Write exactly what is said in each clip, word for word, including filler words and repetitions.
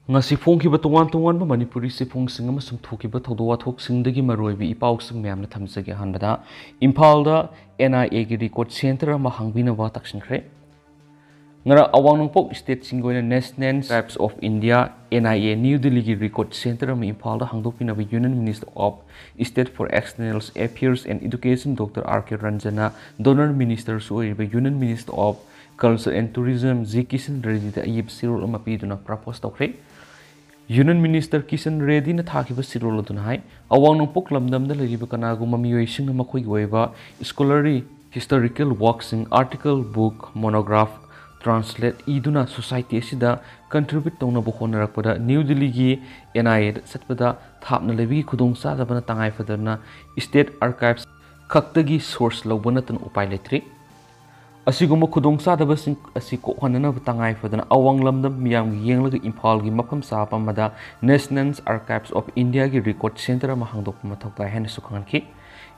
ꯉꯁꯤ ꯐꯣꯡꯈꯤꯕ ꯇꯣꯉꯥꯟ ꯇꯣꯉꯥꯟꯕ ꯃꯅꯤꯄꯨꯔꯤ ꯆꯦꯐꯣꯡꯁꯤꯡ ꯑꯃꯁꯨꯡ ꯊꯣꯛꯈꯤꯕ ꯊꯧꯗꯣꯛ ꯋꯥꯊꯣꯛꯁꯤꯡꯗꯒꯤ ꯃꯔꯨꯑꯣꯏꯕ ꯏ ꯄꯥꯎꯁꯤꯡ ꯃꯌꯥꯝꯅ ꯊꯝꯖꯒꯦ꯫ ꯑꯍꯥꯟꯕꯗ, ꯏꯝꯐꯥꯜꯗ ꯑꯦꯟ ꯑꯥꯏ ꯑꯦꯒꯤ ꯔꯦꯀꯣꯔꯗ ꯁꯦꯟꯇꯔ ꯑꯃ ꯍꯥꯡꯕꯤꯅꯕ ꯇꯛꯁꯤꯟꯈ꯭ꯔꯦ꯫ ꯉꯔꯥꯡ ꯑꯋꯥꯡ ꯅꯣꯡꯄꯣꯛ ꯁ꯭ꯇꯦꯠꯁꯤꯡꯒꯤ ꯑꯣꯏꯅ National Archives of India, N I A, new ꯗꯤꯜꯂꯤꯒꯤ ꯔꯦꯀꯣꯔꯗ ꯁꯦꯟꯇꯔ ꯑꯃ ꯏꯝꯐꯥꯜꯗ ꯍꯥꯡꯗꯣꯛꯄꯤꯅꯕ Union Minister of State for External Affairs and Education Doctor R K ꯔꯟꯖꯟꯅ, ꯗꯣꯅꯔ ꯃꯤꯅꯤꯁꯇꯔꯁꯨ ꯑꯣꯏꯔꯤꯕ Union Minister of Culture and Tourism G Kishan ꯔꯦꯗꯤꯗ ꯑꯏꯕ ꯆꯦꯔꯣꯜ ꯑꯃ ꯄꯤꯗꯨꯅ ꯄ꯭ꯔꯄꯣꯖ ꯇꯧꯈ꯭ꯔꯦ꯫ ꯌꯨꯅꯤꯌꯟ ꯃꯤꯅꯤꯁꯇꯔ ꯀꯤꯁꯟ ꯔꯦꯗꯤꯅ ꯊꯥꯈꯤꯕ ꯆꯦꯔꯣꯜ ꯑꯗꯨꯅ ꯍꯥꯏ, ꯑꯋꯥꯡ ꯅꯣꯡꯄꯣꯛ ꯂꯝꯗꯝꯗ ꯂꯩꯔꯤꯕ ꯀꯅꯥꯒꯨꯝꯕ ꯃꯤꯑꯣꯏꯁꯤꯡꯅ ꯃꯈꯣꯏꯒꯤ ꯑꯣꯏꯕ ꯁ꯭ꯀꯣꯂꯔꯤ, ꯍꯤꯁꯇꯣꯔꯤꯀꯦꯜ ꯋꯥꯔꯛꯁꯤꯡ, ꯑꯥꯔꯇꯤꯀꯜ, ꯕꯨꯛ, ꯃꯣꯅꯣꯒ꯭ꯔꯥꯐ, ꯇ꯭ꯔꯥꯟꯁꯂꯦꯠ ꯏꯗꯨꯅ ꯁꯣꯁꯥꯏꯇꯤ ꯑꯁꯤꯗ ꯀꯟꯇ꯭ꯔꯤꯕ꯭ꯌꯨꯠ ꯇꯧꯅꯕ ꯍꯣꯠꯅꯔꯛꯄꯗ ꯅ꯭ꯌꯨ ꯗꯤꯜꯂꯤꯒꯤ ꯑꯦꯟ ꯑꯥꯏ ꯑꯦꯗ ꯆꯠꯄꯗ ꯊꯥꯞꯅ ꯂꯩꯕꯒꯤ ꯈꯨꯗꯣꯡꯆꯥꯗꯕꯅ ꯇꯉꯥꯏ ꯐꯗꯅ ꯁ꯭ꯇꯦꯠ ꯑꯥꯔꯀꯥꯏꯚꯁ ꯈꯛꯇꯒꯤ ꯁꯣꯔꯁ ꯂꯧꯕ ꯅꯠꯇꯅ ꯎꯄꯥꯏ ꯂꯩꯇ꯭ꯔꯤ꯫ ꯑꯁꯤꯒꯨꯝꯕ ꯈꯨꯗꯣꯡꯆꯥꯗꯕꯁꯤꯡ ꯑꯁꯤ ꯀꯣꯛꯍꯟꯅꯅꯕ ꯇꯉꯥꯏ ꯐꯗꯅ ꯑꯋꯥꯡ ꯂꯝꯗꯝ ꯃꯤꯌꯥꯝꯒꯤ ꯌꯦꯡꯂꯒ ꯏꯝꯐꯥꯜꯒꯤ ꯃꯐꯝ ꯆꯥꯕ ꯑꯃꯗ National Archives of Indiaꯒꯤ ꯔꯦꯀꯣꯔꯗ ꯁꯦꯟꯇꯔ ꯑꯃ ꯍꯥꯡꯗꯣꯛꯄ ꯃꯊꯧ ꯇꯥꯏ ꯍꯥꯏꯅꯁꯨ ꯈꯪꯍꯟꯈꯤ꯫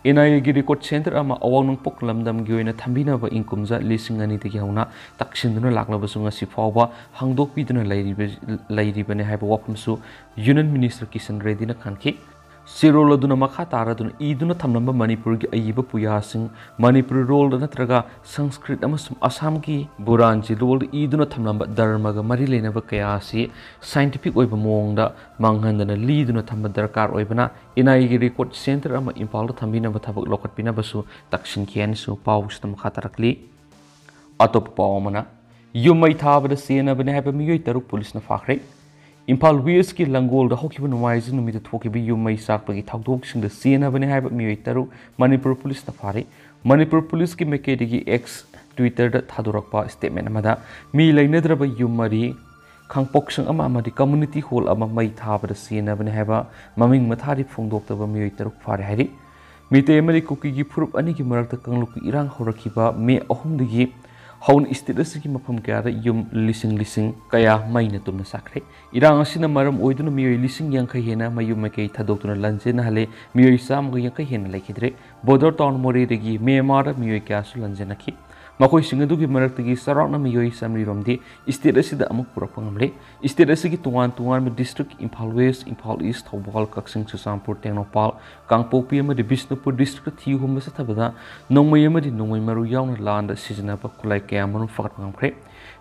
ꯑꯦꯟ ꯑꯥꯏ ꯑꯦꯒꯤ ꯔꯦꯀꯣꯔꯗ ꯁꯦꯟꯇꯔ ꯑꯃ ꯑꯋꯥꯡ ꯅꯣꯡꯄꯣꯛ ꯂꯝꯗꯝꯒꯤ ꯑꯣꯏꯅ ꯊꯝꯕꯤꯅꯕ ꯏꯪ ꯀꯨꯝꯖꯥ ꯂꯤꯁꯤꯡ ꯑꯅꯤꯗꯒꯤ ꯍꯧꯅ ꯇꯛꯁꯤꯟꯗꯨꯅ ꯂꯥꯛꯂꯕꯁꯨ ꯉꯁꯤ ꯐꯥꯎꯕ ꯍꯥꯡꯗꯣꯛꯄꯤꯗꯨꯅ ꯂꯩꯔꯤꯕ-, ꯂꯩꯔꯤꯕꯅꯤ ꯍꯥꯏꯕ ꯋꯥꯐꯝꯁꯨ ꯌꯨꯅꯤꯌꯟ ꯃꯤꯅꯤꯁꯇꯔ ꯀꯤꯁꯟ ꯔꯦꯗꯤꯅ ꯈꯪꯈꯤ꯫ ꯆꯦꯔꯣꯜ ꯑꯗꯨꯅ ꯃꯈꯥ ꯇꯥꯔꯗꯨꯅ ꯏꯗꯨꯅ ꯊꯝꯂꯝꯕ ꯃꯅꯤꯄꯨꯔꯒꯤ ꯑꯏꯕ ꯄꯨꯌꯥꯁꯤꯡ, ꯃꯅꯤꯄꯨꯔꯤ ꯂꯣꯜꯗ ꯅꯠꯇ꯭ꯔꯒ ꯁꯪꯁꯀ꯭ꯔꯤꯠ ꯑꯃꯁꯨꯡ ꯑꯁꯥꯝꯒꯤ ꯕꯨꯔꯥꯟꯖꯤ ꯂꯣꯜꯗ ꯏꯗꯨꯅ ꯊꯝꯂꯝꯕ ꯙꯔꯃꯒ ꯃꯔꯤ ꯂꯩꯅꯕ ꯀꯌꯥ ꯑꯁꯤ ꯁꯥꯏꯟꯇꯤꯐꯤꯛ ꯑꯣꯏꯕ ꯃꯑꯣꯡꯗ ꯃꯥꯡꯍꯟꯗꯅ ꯂꯤꯗꯨꯅ ꯊꯝꯕ ꯗꯔꯀꯥꯔ ꯑꯣꯏꯕꯅ ꯑꯦꯟ ꯑꯥꯏ ꯑꯦꯒꯤ ꯔꯦꯀꯣꯔꯗ ꯁꯦꯟꯇꯔ ꯑꯃ ꯏꯝꯐꯥꯜꯗ ꯊꯝꯕꯤꯅꯕ ꯊꯕꯛ ꯂꯧꯈꯠꯄꯤꯅꯕꯁꯨ ꯇꯛꯁꯤꯟꯈꯤ ꯍꯥꯏꯅꯁꯨ ꯄꯥꯎꯁꯤꯗ ꯃꯈꯥ ꯇꯥꯔꯛꯂꯤ꯫ ꯑꯇꯣꯞꯄ ꯄꯥꯎ ꯑꯃꯅ, ꯌꯨꯝ ꯃꯩ ꯊꯥꯕꯗ ꯆꯦꯟꯅꯕꯅꯤ ꯍꯥꯏꯕ ꯃꯤꯑꯣꯏ ꯇꯔꯨꯛ ꯄꯨꯂꯤꯁꯅ ꯐꯥꯈ꯭ꯔꯦ꯫ ꯏꯝꯐꯥꯜ ꯋꯦꯁꯀꯤ ꯂꯪꯒꯣꯜꯗ ꯍꯧꯈꯤꯕ ꯅꯣꯡꯃꯥꯏꯖꯤꯡ ꯅꯨꯃꯤꯠꯇ ꯊꯣꯛꯈꯤꯕ ꯌꯨꯝ ꯃꯩ ꯆꯥꯛꯄꯒꯤ ꯊꯧꯗꯣꯛꯁꯤꯡꯗ ꯆꯦꯟꯅꯕꯅꯤ ꯍꯥꯏꯕ ꯃꯤꯑꯣꯏ ꯇꯔꯨꯛ ꯃꯅꯤꯄꯨꯔ ꯄꯨꯂꯤꯁꯅ ꯐꯥꯔꯦ꯫ ꯃꯅꯤꯄꯨꯔ ꯄꯨꯂꯤꯁꯀꯤ ꯃꯥꯏꯀꯩꯗꯒꯤ X, Twitterꯗ ꯊꯥꯗꯣꯔꯛꯄ statement ꯑꯃꯗ, ꯃꯤ ꯂꯩꯅꯗ꯭ꯔꯕ ꯌꯨꯝ ꯃꯔꯤ, ꯈꯥꯡꯄꯣꯛꯁꯪ ꯑꯃ ꯑꯃꯗꯤ community hall ꯑꯃ ꯃꯩ ꯊꯥꯕꯗ ꯆꯦꯟꯅꯕꯅꯤ ꯍꯥꯏꯕ ꯃꯃꯤꯡ ꯃꯊꯥꯗꯤ ꯐꯣꯡꯗꯣꯛꯇꯕ ꯃꯤꯑꯣꯏ ꯇꯔꯨꯛ ꯐꯥꯔꯦ ꯍꯥꯏꯔꯤ꯫ ꯃꯤꯇꯩ ꯑꯃꯗꯤ ꯀꯨꯀꯤꯒꯤ ꯐꯨꯔꯨꯞ ꯑꯅꯤꯒꯤ ꯃꯔꯛꯇ ꯀꯥꯡꯂꯨꯞꯀꯤ ꯏꯔꯥꯡ ꯍꯧꯔꯛꯈꯤꯕ ꯃꯦ ꯑꯍꯨꯝꯗꯒꯤ ꯍꯧꯅ state ꯑꯁꯤꯒꯤ ꯃꯐꯝ ꯀꯌꯥꯗ ꯌꯨꯝ ꯂꯤꯁꯤꯡ ꯂꯤꯁꯤꯡ ꯀꯌꯥ ꯃꯩꯅ ꯇꯨꯝꯅ ꯆꯥꯛꯈ꯭ꯔꯦ꯫ ꯏꯔꯥꯡ ꯑꯁꯤꯅ ꯃꯔꯝ ꯑꯣꯏꯗꯨꯅ ꯃꯤꯑꯣꯏ ꯂꯤꯁꯤꯡ ꯌꯥꯡꯈꯩ ꯍꯦꯟꯅ ꯃꯌꯨꯝ ꯃꯀꯩ ꯊꯥꯗꯣꯛꯇꯨꯅ ꯂꯥꯟꯖꯦꯟꯅꯍꯜꯂꯦ, ꯃꯤꯑꯣꯏ ꯆꯥꯝꯃꯒ ꯌꯥꯡꯈꯩ ꯍꯦꯟꯅ ꯂꯩꯈꯤꯗ꯭ꯔꯦ꯫ Border town ꯃꯣꯔꯦꯗꯒꯤ ꯃꯦꯟꯃꯥꯔꯗ ꯃꯤꯑꯣꯏ ꯀꯌꯥꯁꯨ ꯂꯥꯟꯖꯦꯟꯅꯈꯤ꯫ ꯃꯈꯣꯏꯁꯤꯡ ꯑꯗꯨꯒꯤ ꯃꯔꯛꯇꯒꯤ ꯆꯥꯎꯔꯥꯛꯅ ꯃꯤꯑꯣꯏ ꯆꯥꯃꯔꯤ ꯔꯣꯝꯗꯤ state ꯑꯁꯤꯗ ꯑꯃꯨꯛ ꯄꯨꯔꯛꯄ ꯉꯝꯂꯦ꯫ State ꯑꯁꯤꯒꯤ ꯇꯣꯉꯥꯟ ꯇꯣꯉꯥꯟꯕ district, Imphal West, Imphal East, Thoubal, ꯀꯛꯆꯤꯡ, ꯆꯨꯔꯆꯥꯟꯄꯨꯔ, ꯇꯦꯡꯅꯧꯄꯥꯜ, ꯀꯥꯡꯄꯣꯛꯄꯤ ꯑꯃꯗꯤ ꯕꯤꯁꯅꯨꯄꯨꯔ districtꯇ ꯊꯤꯍꯨꯝꯕ ꯆꯠꯊꯕꯗ ꯅꯣꯡꯃꯩ ꯑꯃꯗꯤ ꯅꯣꯡꯃꯩ ꯃꯔꯨ ꯌꯥꯎꯅ ꯂꯥꯟꯗ ꯁꯤꯖꯤꯟꯅꯕ ꯈꯨꯠꯂꯥꯏ ꯀꯌꯥ ꯃꯔꯨꯝ ꯐꯒꯠꯄ ꯉꯝꯈ꯭ꯔꯦ꯫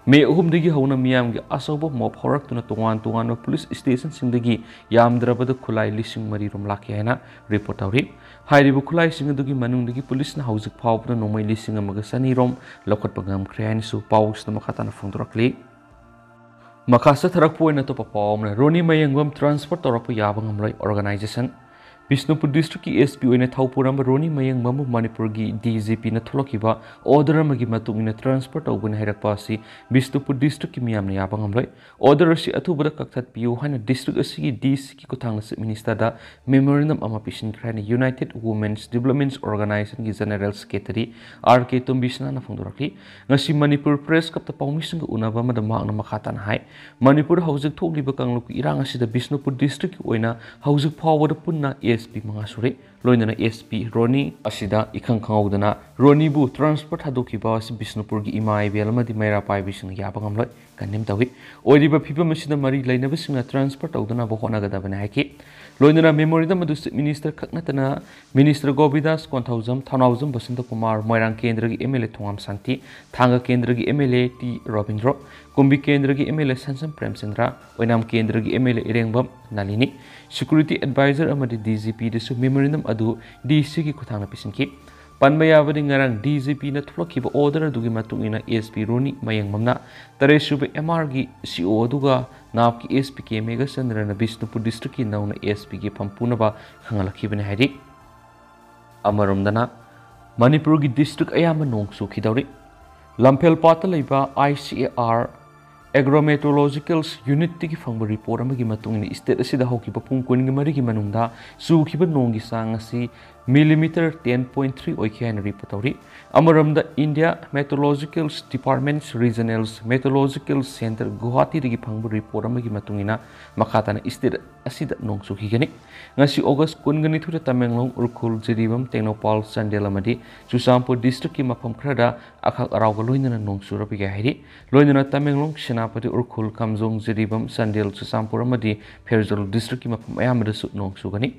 ꯃꯦ ꯑꯍꯨꯝꯗꯒꯤ ꯍꯧꯅ ꯃꯤꯌꯥꯝꯒꯤ ꯑꯆꯧꯕ mob ꯍꯧꯔꯛꯇꯨꯅ ꯇꯣꯉꯥꯟ ꯇꯣꯉꯥꯟꯕ police stationꯁꯤꯡꯗꯒꯤ ꯌꯥꯝꯗ꯭ꯔꯕꯗ ꯈꯨꯠꯂꯥꯏ ꯂꯤꯁꯤꯡ ꯃꯔꯤ ꯔꯣꯝ ꯂꯥꯛꯈꯤ ꯍꯥꯏꯅ report ꯇꯧꯔꯤ꯫ ꯍꯥꯏꯔꯤꯕ ꯈꯨꯠꯂꯥꯏꯁꯤꯡ ꯑꯗꯨꯒꯤ ꯃꯅꯨꯡꯗꯒꯤ policeꯅ ꯍꯧꯖꯤꯛ ꯐꯥꯎꯕꯗ ꯅꯣꯡꯃꯩ ꯂꯤꯁꯤꯡ ꯑꯃꯒ ꯆꯅꯤ ꯔꯣꯝ ꯂꯧꯈꯠꯄ ꯉꯝꯈ꯭ꯔꯦ ꯍꯥꯏꯅꯁꯨ ꯄꯥꯎꯁꯤꯗ ꯃꯈꯥ ꯇꯥꯅ ꯐꯣꯡꯗꯣꯔꯛꯂꯤ꯫ ꯃꯈꯥ ꯆꯠꯊꯔꯛꯄ ꯑꯣꯏꯅ ꯑꯇꯣꯞꯄ ꯄꯥꯎ ꯑꯃꯅ, ꯔꯣꯅꯤ ꯃꯌꯦꯡꯕꯝ transfer ꯇꯧꯔꯛꯄ ꯌꯥꯕ ꯉꯝꯂꯣꯏ, organization꯫ ꯕꯤꯁꯅꯨꯄꯨꯔ districtꯀꯤ S P ꯑꯣꯏꯅ ꯊꯧ ꯄꯨꯔꯝꯕ ꯔꯣꯅꯤ ꯃꯌꯦꯡꯕꯝꯕꯨ ꯃꯅꯤꯄꯨꯔꯒꯤ D G Pꯅ ꯊꯣꯛꯂꯛꯈꯤꯕ order ꯑꯃꯒꯤ ꯃꯇꯨꯡ ꯏꯟꯅ transfer ꯇꯧꯒꯅꯤ ꯍꯥꯏꯔꯛꯄ ꯑꯁꯤ ꯕꯤꯁꯅꯨꯄꯨꯔ districtꯀꯤ ꯃꯤꯌꯥꯝꯅ ꯌꯥꯕ ꯉꯝꯂꯣꯏ꯫ Order ꯑꯁꯤ ꯑꯊꯨꯕꯗ ꯀꯛꯊꯠꯄꯤꯌꯨ ꯍꯥꯏꯅ district ꯑꯁꯤꯒꯤ D Cꯒꯤ ꯈꯨꯠꯊꯥꯡꯗ Chief Ministerꯗ memorandum ꯑꯃ ꯄꯤꯁꯤꯟꯈ꯭ꯔꯦ ꯍꯥꯏꯅ United Women's Development Organizationꯒꯤ General Secretary R K ꯇꯣꯝꯕꯤꯁꯅꯥꯅ ꯐꯣꯡꯗꯣꯔꯛꯂꯤ꯫ ꯉꯁꯤ ꯃꯅꯤꯄꯨꯔ Press Clubꯇ ꯄꯥꯎꯃꯤꯁꯤꯡꯒ ꯎꯅꯕ ꯑꯃꯗ ꯃꯍꯥꯛꯅ ꯃꯈꯥ ꯇꯥꯅ ꯍꯥꯏ, ꯃꯅꯤꯄꯨꯔ ꯍꯧꯖꯤꯛ ꯊꯣꯛꯂꯤꯕ ꯀꯥꯡꯂꯨꯞꯀꯤ ꯏꯔꯥꯡ ꯑꯁꯤꯗ ꯕꯤꯁꯅꯨꯄꯨꯔ districtꯀꯤ ꯑꯣꯏꯅ ꯍꯧꯖꯤꯛ ꯐꯥꯎꯕꯗ ꯄꯨꯟꯅ S P ꯃꯉꯥ ꯁꯨꯔꯦ꯫ ꯂꯣꯏꯅꯅ S P ꯔꯣꯅꯤ ꯑꯁꯤꯗ ꯏꯈꯪ ꯈꯪꯍꯧꯗꯅ ꯔꯣꯅꯤꯕꯨ transfer ꯊꯥꯗꯣꯛꯈꯤꯕ ꯑꯁꯤ ꯕꯤꯁꯅꯨꯄꯨꯔꯒꯤ ꯏꯃꯥ ꯏꯕꯦꯜ ꯑꯃꯗꯤ ꯃꯩꯔꯥ ꯄꯥꯏꯕꯤꯁꯤꯡꯅ ꯌꯥꯕ ꯉꯝꯂꯣꯏ, condemn ꯇꯧꯏ꯫ ꯑꯣꯏꯔꯤꯕ ꯐꯤꯕꯝ ꯑꯁꯤꯗ ꯃꯔꯤ ꯂꯩꯅꯕꯁꯤꯡꯅ transfer ꯇꯧꯗꯅꯕ ꯍꯣꯠꯅꯒꯗꯕꯅꯤ ꯍꯥꯏꯈꯤ꯫ ꯂꯣꯏꯅꯅ memorandum ꯑꯗꯨ Chief Minister ꯈꯛ ꯅꯠꯇꯅ Minister ꯒꯣꯕꯤꯟꯗꯥꯁ ꯀꯣꯟꯊꯧꯖꯝ, ꯊꯧꯅꯥꯎꯖꯝ ꯕꯁꯟꯇ ꯀꯨꯃꯥꯔ, ꯃꯣꯏꯔꯥꯡ ꯀꯦꯟꯗ꯭ꯔꯒꯤ M L A ꯊꯣꯉꯥꯝ ꯁꯥꯟꯇꯤ, ꯊꯥꯡꯒ ꯀꯦꯟꯗ꯭ꯔꯒꯤ M L A T Robindro, ꯀꯨꯝꯕꯤ ꯀꯦꯟꯗ꯭ꯔꯒꯤ M L A ꯁꯟꯁꯝ ꯄ꯭ꯔꯦꯝꯆꯟꯗ꯭ꯔ, ꯑꯣꯏꯅꯥꯝ ꯀꯦꯟꯗ꯭ꯔꯒꯤ M L A ꯏꯔꯦꯡꯕꯝ ꯅꯥꯂꯤꯅꯤ, security advisor ꯑꯃꯗꯤ D G Pꯗꯁꯨ memorandum ꯑꯗꯨ D Cꯒꯤ ꯈꯨꯠꯊꯥꯡꯗ ꯄꯤꯁꯤꯟꯈꯤ꯫ ꯄꯟꯕ ꯌꯥꯕꯗꯤ, ꯉꯔꯥꯡ D G Pꯅ ꯊꯣꯛꯂꯛꯈꯤꯕ order ꯑꯗꯨꯒꯤ ꯃꯇꯨꯡ ꯏꯟꯅ S P ꯔꯣꯅꯤ ꯃꯌꯦꯡꯕꯝꯅ ꯇꯔꯦꯠꯁꯨꯕ M Rꯒꯤ C O ꯑꯗꯨꯒ ꯅꯥꯞꯀꯤ S P ꯀꯦ ꯃꯦꯘꯆꯟꯗ꯭ꯔꯅ ꯕꯤꯁꯅꯨꯄꯨꯔ districtꯀꯤ ꯅꯧꯅ S Pꯒꯤ ꯐꯝ ꯄꯨꯅꯕ ꯈꯪꯍꯜꯂꯛꯈꯤꯕꯅꯤ ꯍꯥꯏꯔꯤ꯫ ꯑꯃꯔꯣꯝꯗꯅ, ꯃꯅꯤꯄꯨꯔꯒꯤ district ꯑꯌꯥꯝꯕ ꯅꯣꯡ ꯆꯨꯈꯤꯗꯧꯔꯤ꯫ ꯂꯝꯐꯦꯜ ꯄꯥꯠꯇ ꯂꯩꯕ I C A R Agrometeorological Unitꯇꯒꯤ ꯐꯪꯕ report ꯑꯃꯒꯤ ꯃꯇꯨꯡ ꯏꯟꯅ, state ꯑꯁꯤꯗ ꯍꯧꯈꯤꯕ ꯄꯨꯡ ꯀꯨꯟꯃꯔꯤꯒꯤ ꯃꯅꯨꯡꯗ ꯆꯨꯈꯤꯕ ꯅꯣꯡꯒꯤ ꯆꯥꯡ ꯑꯁꯤ ꯃꯤꯂꯤꯃꯤꯇꯔ ꯇꯦꯟ ꯄꯣꯏꯟ ꯊ꯭ꯔꯤ ꯑꯣꯏꯈꯤ ꯍꯥꯏꯅ ꯔꯤꯄꯣꯔꯠ ꯇꯧꯔꯤ꯫ ꯑꯃꯔꯣꯝꯗ, India meteorological department regional meteorological centre ꯒꯨꯋꯥꯍꯥꯇꯤꯗꯒꯤ ꯐꯪꯕ ꯔꯤꯄꯣꯔꯠ ꯑꯃꯒꯤ ꯃꯇꯨꯡ ꯏꯟꯅ, ꯃꯈꯥ ꯇꯥꯅ ꯁ꯭ꯇꯦꯠ ꯑꯁꯤꯗ ꯅꯣꯡ ꯆꯨꯈꯤꯒꯅꯤ꯫ ꯉꯁꯤ ꯑꯣꯒꯁ ꯀꯨꯟꯒ ꯅꯤꯊꯣꯏꯗ ꯇꯃꯦꯡꯂꯣꯡ, ꯎꯈ꯭ꯔꯨꯜ, ꯖꯤꯔꯤꯕꯥꯝ, ꯇꯦꯡꯅꯧꯄꯥꯜ, ꯆꯥꯟꯗꯦꯜ ꯑꯃꯗꯤ ꯆꯨꯔꯆꯥꯟꯄꯨꯔ ꯗꯤꯁꯇ꯭ꯔꯤꯛꯀꯤ ꯃꯐꯝ ꯈꯔꯗ ꯑꯈꯥꯛ ꯑꯔꯥꯎꯒ ꯂꯣꯏꯅꯅ ꯅꯣꯡ ꯆꯨꯔꯕ ꯌꯥꯏ ꯍꯥꯏꯔꯤ꯫ ꯂꯣꯏꯅꯅ ꯇꯃꯦꯡꯂꯣꯡ, ꯁꯦꯅꯥꯄꯇꯤ, ꯎꯈ꯭ꯔꯨꯜ, ꯀꯥꯝꯖꯣꯡ, ꯖꯤꯔꯤꯕꯥꯝ, ꯆꯥꯟꯗꯦꯜ, ꯆꯨꯔꯆꯥꯟꯄꯨꯔ ꯑꯃꯗꯤ ꯐꯦꯔꯖꯣꯜ ꯗꯤꯁꯇ꯭ꯔꯤꯛꯀꯤ ꯃꯐꯝ ꯑꯌꯥꯝꯕꯗꯁꯨ ꯅꯣꯡ ꯆꯨꯒꯅꯤ꯫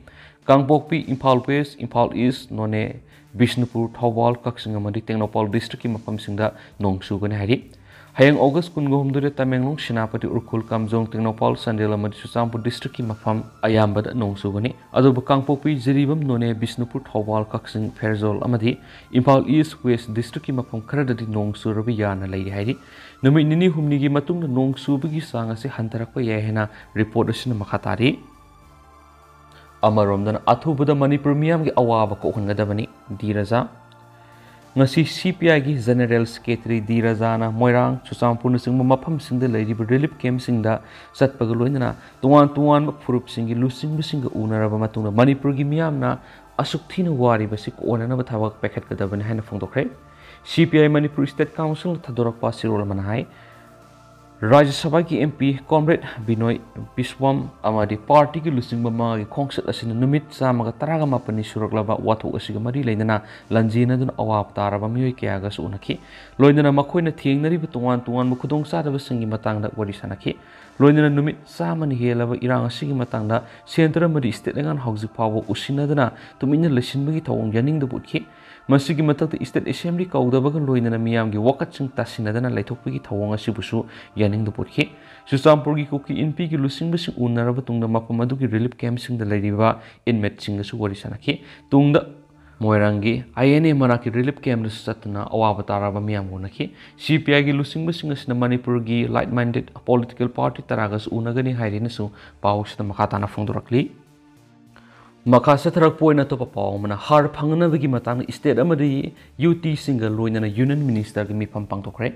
ꯀꯥꯡꯄꯣꯛꯄꯤ, ꯏꯝꯐꯥꯜ ꯋꯦꯁ, ꯏꯝꯐꯥꯜ ꯏꯁ, ꯅꯣꯅꯦ, ꯕꯤꯁꯅꯨꯄꯨꯔ, ꯊꯧꯕꯥꯜ, ꯀꯛꯆꯤꯡ ꯑꯃꯗꯤ ꯇꯦꯡꯅꯧꯄꯥꯜ ꯗꯤꯁꯇ꯭ꯔꯤꯛꯀꯤ ꯃꯐꯝꯁꯤꯡꯗ ꯅꯣꯡ ꯆꯨꯒꯅꯤ ꯍꯥꯏꯔꯤ꯫ ꯍꯌꯦꯡ ꯑꯣꯒꯁ ꯀꯨꯟꯒ ꯍꯨꯝꯗꯣꯏꯗ ꯇꯃꯦꯡꯂꯣꯡ, ꯁꯦꯅꯥꯄꯇꯤ, ꯎꯈ꯭ꯔꯨꯜ, ꯀꯥꯝꯖꯣꯡ, ꯇꯦꯡꯅꯧꯄꯥꯜ, ꯆꯥꯟꯗꯦꯜ ꯑꯃꯗꯤ ꯆꯨꯔꯆꯥꯟꯄꯨꯔ ꯗꯤꯁꯇ꯭ꯔꯤꯛꯀꯤ ꯃꯐꯝ ꯑꯌꯥꯝꯕꯗ ꯅꯣꯡ ꯆꯨꯒꯅꯤ꯫ ꯑꯗꯨꯕꯨ ꯀꯥꯡꯄꯣꯛꯄꯤ, ꯖꯤꯔꯤꯕꯥꯝ, ꯅꯣꯅꯦ, ꯕꯤꯁꯅꯨꯄꯨꯔ, ꯊꯧꯕꯥꯜ, ꯀꯛꯆꯤꯡ, ꯐꯦꯔꯖꯣꯜ ꯑꯃꯗꯤ ꯏꯝꯐꯥꯜ ꯏꯁ ꯋꯦꯁ ꯗꯤꯁꯇ꯭ꯔꯤꯛꯀꯤ ꯃꯐꯝ ꯈꯔꯗꯗꯤ ꯅꯣꯡ ꯆꯨꯔꯕ ꯌꯥꯅ ꯂꯩꯔꯤ ꯍꯥꯏꯔꯤ꯫ ꯅꯨꯃꯤꯠ ꯅꯤꯅꯤ ꯍꯨꯝꯅꯤꯒꯤ ꯃꯇꯨꯡꯗ ꯅꯣꯡ ꯆꯨꯕꯒꯤ ꯆꯥꯡ ꯑꯁꯤ ꯍꯟꯊꯔꯛꯄ ꯌꯥꯏ ꯍꯥꯏꯅ ꯔꯤꯄꯣꯔꯠ ꯑꯁꯤꯅ ꯃꯈꯥ ꯇꯥꯔꯤ꯫ ꯑꯃꯔꯣꯝꯗꯅ, ꯑꯊꯨꯕꯗ ꯃꯅꯤꯄꯨꯔ ꯃꯤꯌꯥꯝꯒꯤ ꯑꯋꯥꯕ ꯀꯣꯛꯍꯟꯒꯗꯕꯅꯤ, ꯗꯤ ꯔꯥꯖꯥ꯫ ꯉꯁꯤ ꯁꯤ ꯄꯤ ꯑꯥꯏꯒꯤ ꯖꯦꯅꯔꯦꯜ ꯁꯦꯀ꯭ꯔꯦꯇꯔꯤ ꯗꯤ ꯔꯥꯖꯥꯅ ꯃꯣꯏꯔꯥꯡ, ꯆꯨꯔꯆꯥꯟꯄꯨꯔꯅꯆꯤꯡꯕ ꯃꯐꯝꯁꯤꯡꯗ ꯂꯩꯔꯤꯕ ꯔꯤꯂꯤꯐ ꯀꯦꯝꯞꯁꯤꯡꯗ ꯆꯠꯄꯒ ꯂꯣꯏꯅꯅ ꯇꯣꯉꯥꯟ ꯇꯣꯉꯥꯟꯕ ꯐꯨꯔꯨꯞꯁꯤꯡꯒꯤ ꯂꯨꯆꯤꯡꯕꯁꯤꯡꯒ ꯎꯅꯔꯕ ꯃꯇꯨꯡꯗ ꯃꯅꯤꯄꯨꯔꯒꯤ ꯃꯤꯌꯥꯝꯅ ꯑꯁꯨꯛ ꯊꯤꯅ ꯋꯥꯔꯤꯕꯁꯤ ꯀꯣꯛꯍꯟꯅꯅꯕ ꯊꯕꯛ ꯄꯥꯏꯈꯠꯀꯗꯕꯅꯤ ꯍꯥꯏꯅ ꯐꯣꯡꯗꯣꯛꯈ꯭ꯔꯦ꯫ ꯁꯤ ꯄꯤ ꯑꯥꯏ ꯃꯅꯤꯄꯨꯔ ꯁ꯭ꯇꯦꯠ ꯀꯥꯎꯟꯁꯤꯜꯅ ꯊꯥꯗꯣꯔꯛꯄ ꯆꯦꯔꯣꯜ ꯑꯃꯅ ꯍꯥꯏ, ꯔꯥꯖ꯭ꯌ ꯁꯚꯥꯒꯤ ꯑꯦꯝ ꯄꯤ ꯀꯣꯝꯔꯦꯗ ꯕꯤꯅꯣꯏ ꯕꯤꯁ꯭ꯋꯝ ꯑꯃꯗꯤ ꯄꯥꯔꯇꯤꯒꯤ ꯂꯨꯆꯤꯡꯕ ꯃꯉꯥꯒꯤ ꯈꯣꯡꯆꯠ ꯑꯁꯤꯅ ꯅꯨꯃꯤꯠ ꯆꯥꯝꯃꯒ ꯇꯔꯥꯒ ꯃꯥꯄꯟꯅꯤ ꯁꯨꯔꯛꯂꯕ ꯋꯥꯊꯣꯛ ꯑꯁꯤꯒ ꯃꯔꯤ ꯂꯩꯅꯅ ꯂꯥꯟꯖꯦꯟꯅꯗꯨꯅ ꯑꯋꯥꯕ ꯇꯥꯔꯕ ꯃꯤꯑꯣꯏ ꯀꯌꯥꯒꯁꯨ ꯎꯅꯈꯤ꯫ ꯂꯣꯏꯅꯅ ꯃꯈꯣꯏꯅ ꯊꯦꯡꯅꯔꯤꯕ ꯇꯣꯉꯥꯟ ꯇꯣꯉꯥꯟꯕ ꯈꯨꯗꯣꯡꯆꯥꯗꯕꯁꯤꯡꯒꯤ ꯃꯇꯥꯡꯗ ꯋꯥꯔꯤ ꯁꯥꯅꯈꯤ꯫ ꯂꯣꯏꯅꯅ ꯅꯨꯃꯤꯠ ꯆꯥꯝꯃꯅ ꯍꯦꯜꯂꯕ ꯏꯔꯥꯡ ꯑꯁꯤꯒꯤ ꯃꯇꯥꯡꯗ ꯁꯦꯟꯇꯔ ꯑꯃꯗꯤ ꯁ꯭ꯇꯦꯠ ꯂꯩꯉꯥꯛꯅ ꯍꯧꯖꯤꯛ ꯐꯥꯎꯕ ꯎꯁꯤꯟꯅꯗꯅ ꯇꯨꯃꯤꯟꯅ ꯂꯩꯁꯤꯟꯕꯒꯤ ꯊꯧꯑꯣꯡ ꯌꯥꯅꯤꯡꯗꯕ ꯎꯠꯈꯤ꯫ ꯃꯁꯤꯒꯤ ꯃꯊꯛꯇ ꯁ꯭ꯇꯦꯠ ꯑꯦꯁꯦꯝꯕ꯭ꯂꯤ ꯀꯧꯗꯕꯒ ꯂꯣꯏꯅꯅ ꯃꯤꯌꯥꯝꯒꯤ ꯋꯥꯀꯠꯁꯤꯡ ꯇꯥꯁꯤꯟꯅꯗꯅ ꯂꯩꯊꯣꯛꯄꯒꯤ ꯊꯧꯑꯣꯡ ꯑꯁꯤꯕꯨꯁꯨ ꯌꯥꯅꯤꯡꯗꯕ ꯎꯠꯈꯤ꯫ ꯆꯨꯔꯆꯥꯟꯄꯨꯔꯒꯤ ꯀꯨꯀꯤ ꯏꯟꯄꯤꯒꯤ ꯂꯨꯆꯤꯡꯕꯁꯤꯡ ꯎꯅꯔꯕ ꯇꯨꯡꯗ ꯃꯐꯝ ꯑꯗꯨꯒꯤ ꯔꯤꯂꯤꯐ ꯀꯦꯝꯞꯁꯤꯡꯗ ꯂꯩꯔꯤꯕ ꯏꯟꯃꯦꯠꯁꯤꯡꯒꯁꯨ ꯋꯥꯔꯤ ꯁꯥꯅꯈꯤ꯫ ꯇꯨꯡꯗ ꯃꯣꯏꯔꯥꯡꯒꯤ ꯑꯥꯏ ꯑꯦꯟ ꯑꯦ ꯃꯅꯥꯛꯀꯤ ꯔꯤꯂꯤꯐ ꯀꯦꯝꯞꯇꯁꯨ ꯆꯠꯇꯨꯅ ꯑꯋꯥꯕ ꯇꯥꯔꯕ ꯃꯤꯌꯥꯝ ꯎꯅꯈꯤ꯫ ꯁꯤ ꯄꯤ ꯑꯥꯏꯒꯤ ꯂꯨꯆꯤꯡꯕꯁꯤꯡ ꯑꯁꯤꯅ ꯃꯅꯤꯄꯨꯔꯒꯤ ꯂꯥꯏꯛ ꯃꯥꯏꯟꯗꯦꯗ ꯄꯣꯂꯤꯇꯤꯀꯦꯜ ꯄꯥꯔꯇꯤ ꯇꯔꯥꯒꯁꯨ ꯎꯅꯒꯅꯤ ꯍꯥꯏꯔꯦꯅꯁꯨ ꯄꯥꯎ ꯑꯁꯤꯗ ꯃꯈꯥ ꯇꯥꯅ ꯐꯣꯡꯗꯣꯔꯛꯂꯤ꯫ ꯃꯈꯥ ꯆꯠꯊꯔꯛꯄ ꯑꯣꯏꯅ ꯑꯇꯣꯞꯄ ꯄꯥꯎ ꯑꯃꯅ, ꯍꯥꯔ ꯐꯪꯅꯅꯕꯒꯤ ꯃꯇꯥꯡꯗ ꯁ꯭ꯇꯦꯠ ꯑꯃꯗꯤ ꯌꯨ ꯇꯤꯁꯤꯡꯒ ꯂꯣꯏꯅꯅ ꯌꯨꯅꯤꯌꯟ ꯃꯤꯅꯤꯁꯇꯔꯒꯤ ꯃꯤꯐꯝ ꯄꯥꯡꯊꯣꯛꯈ꯭ꯔꯦ꯫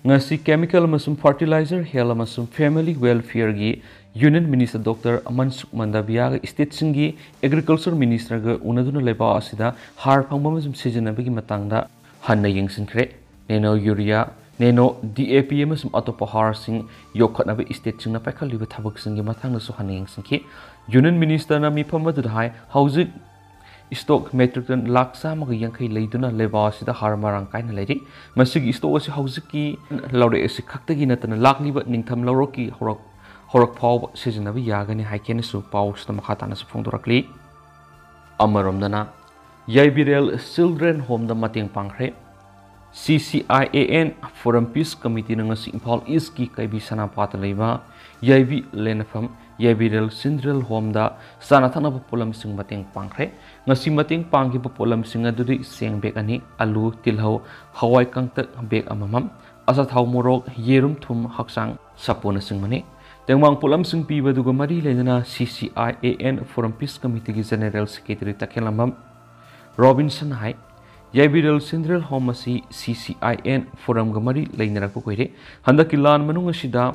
ꯉꯁꯤ Chemical ꯑꯃꯁꯨꯡ Fertilizer, Health ꯑꯃꯁꯨꯡ Family Welfareꯒꯤ Union Minister Doctor ꯃꯟꯁꯨꯈ ꯃꯟꯗꯥꯚꯤꯌꯥꯒ stateꯁꯤꯡꯒꯤ Agriculture Ministerꯒ ꯎꯅꯗꯨꯅ ꯂꯩꯕꯥꯛ ꯑꯁꯤꯗ ꯍꯥꯔ ꯐꯪꯕ ꯑꯃꯁꯨꯡ ꯁꯤꯖꯤꯟꯅꯕꯒꯤ ꯃꯇꯥꯡꯗ ꯍꯟꯅ ꯌꯦꯡꯁꯤꯟꯈ꯭ꯔꯦ꯫ Nano Urea, Nano DAP ꯑꯃꯁꯨꯡ ꯑꯇꯣꯞꯄ ꯍꯥꯔꯁꯤꯡ ꯌꯣꯛꯈꯠꯅꯕ stateꯁꯤꯡꯅ ꯄꯥꯏꯈꯠꯂꯤꯕ ꯊꯕꯛꯁꯤꯡꯒꯤ ꯃꯇꯥꯡꯗꯁꯨ ꯍꯟꯅ ꯌꯦꯡꯁꯤꯟꯈꯤ꯫ Union Ministerꯅ ꯃꯤꯐꯝ ꯑꯗꯨꯗ ꯍꯥꯏ, ꯍꯧꯖꯤꯛ stock metric ton ꯂꯥꯈ ꯆꯥꯝꯃꯒ ꯌꯥꯡꯈꯩ ꯂꯩꯗꯨꯅ ꯂꯩꯕꯥꯛ ꯑꯁꯤꯗ ꯍꯥꯔ ꯃꯔꯥꯡ ꯀꯥꯏꯅ ꯂꯩꯔꯤ꯫ ꯃꯁꯤꯒꯤ stock ꯑꯁꯤ ꯍꯧꯖꯤꯛꯀꯤ ꯂꯧꯔꯛ ꯑꯁꯤ ꯈꯛꯇꯒꯤ ꯅꯠꯇꯅ ꯂꯥꯛꯂꯤꯕ ꯅꯤꯡꯊꯝ ꯂꯧꯔꯛꯀꯤ ꯍꯧꯔꯛ-, ꯍꯧꯔꯛ ꯐꯥꯎꯕ ꯁꯤꯖꯤꯟꯅꯕ ꯌꯥꯒꯅꯤ ꯍꯥꯏꯈꯤꯅꯁꯨ ꯄꯥꯎꯁꯤꯗ ꯃꯈꯥ ꯇꯥꯅꯁꯨ ꯐꯣꯡꯗꯣꯔꯛꯂꯤ꯫ ꯑꯃꯔꯣꯝꯗꯅ, ꯌꯥꯏꯕꯤꯔꯦꯜ Children Homeꯗ ꯃꯇꯦꯡ ꯄꯥꯡꯈ꯭ꯔꯦ꯫ CCIAN Forum Peace Committeeꯅ ꯉꯁꯤ ꯏꯝꯐꯥꯜ Eastꯀꯤ ꯀꯩꯕꯤ ꯁꯅꯥꯄꯥꯠꯇ ꯂꯩꯕ ꯌꯥꯏꯕꯤ ꯂꯦꯟꯅꯐꯝ, ꯌꯥꯏꯕꯤꯔꯦꯜ Children Homeꯗ ꯆꯥꯅ ꯊꯛꯅꯕ ꯄꯣꯠꯂꯝꯁꯤꯡ ꯃꯇꯦꯡ ꯄꯥꯡꯈ꯭ꯔꯦ꯫ ꯉꯁꯤ ꯃꯇꯦꯡ ꯄꯥꯡꯈꯤꯕ ꯄꯣꯠꯂꯝꯁꯤꯡ ꯑꯗꯨꯗꯤ ꯆꯦꯡ bag ꯑꯅꯤ, ꯑꯂꯨ, ꯇꯤꯜꯍꯧ, ꯍꯋꯥꯏ ꯀꯪꯇꯛ bag ꯑꯃꯃꯝ, ꯑꯆꯥꯊꯥꯎ, ꯃꯣꯔꯣꯛ, ꯌꯦꯔꯨꯝ, ꯊꯨꯝ, ꯍꯛꯆꯥꯡ ꯁꯥꯄꯣꯟꯅꯆꯤꯡꯕꯅꯤ꯫ ꯇꯦꯡꯕꯥꯡ ꯄꯣꯠꯂꯝꯁꯤꯡ ꯄꯤꯕ ꯑꯗꯨꯒ ꯃꯔꯤ ꯂꯩꯅꯅ CCIAN Forum Peace Committeeꯒꯤ General Secretary ꯇꯈꯦꯜꯂꯝꯕꯝ ꯔꯣꯕꯤꯟꯁꯟ ꯍꯥꯏ, ꯌꯥꯏꯕꯤꯔꯦꯜ Children Home ꯑꯁꯤ CCIAN Forumꯒ ꯃꯔꯤ ꯂꯩꯅꯔꯛꯄ ꯀꯨꯏꯔꯦ꯫ ꯍꯟꯗꯛꯀꯤ ꯂꯥꯟ ꯃꯅꯨꯡ ꯑꯁꯤꯗ